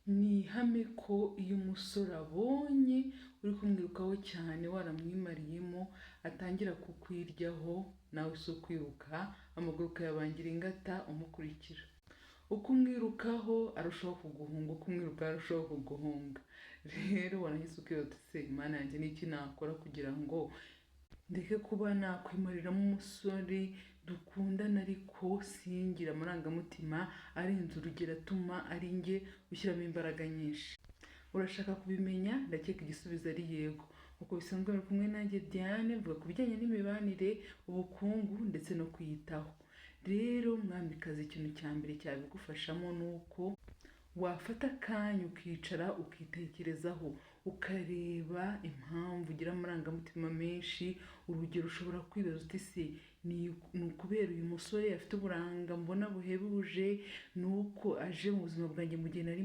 Ni ihame ko iyo umusore abonye uri kumwirukaho cyane waramwimariyemo, atangira kukwiryaho, nawe si ukwiruka, amaguru ukayabangira ingata umukurikira. Uko umwirukaho arushaho kuguhunga, uko umwirukaho arushaho kuguhunga. Rero warangiza ukibaza uti: "Se Mana yanjye, ni iki nakora kugira ngo ndeke kuba nakwimariramo umusore dukundana, ariko singire amarangamutima arenze urugero atuma ari njye ushyiramo imbaraga nyinshi?" Urashaka kubimenya? Ndakeka igisubizo ari yego. Uko bisanzwe, muri kumwe nanjye Diane, mvuga ku bijyanye n'imibanire, ubukungu ndetse no kwiyitaho. Rero mwamikazi, ikintu cya mbere cyabigufashamo ni uko wafata akanya ukicara, ukitekerezaho, ukareba impamvu ugira amarangamutima menshi. Urugero, ushobora kwibaza uti: "Se ni ukubera uyu musore afite uburanga mbona buhebuje? Ni uko aje mu buzima bwanjye mu gihe nari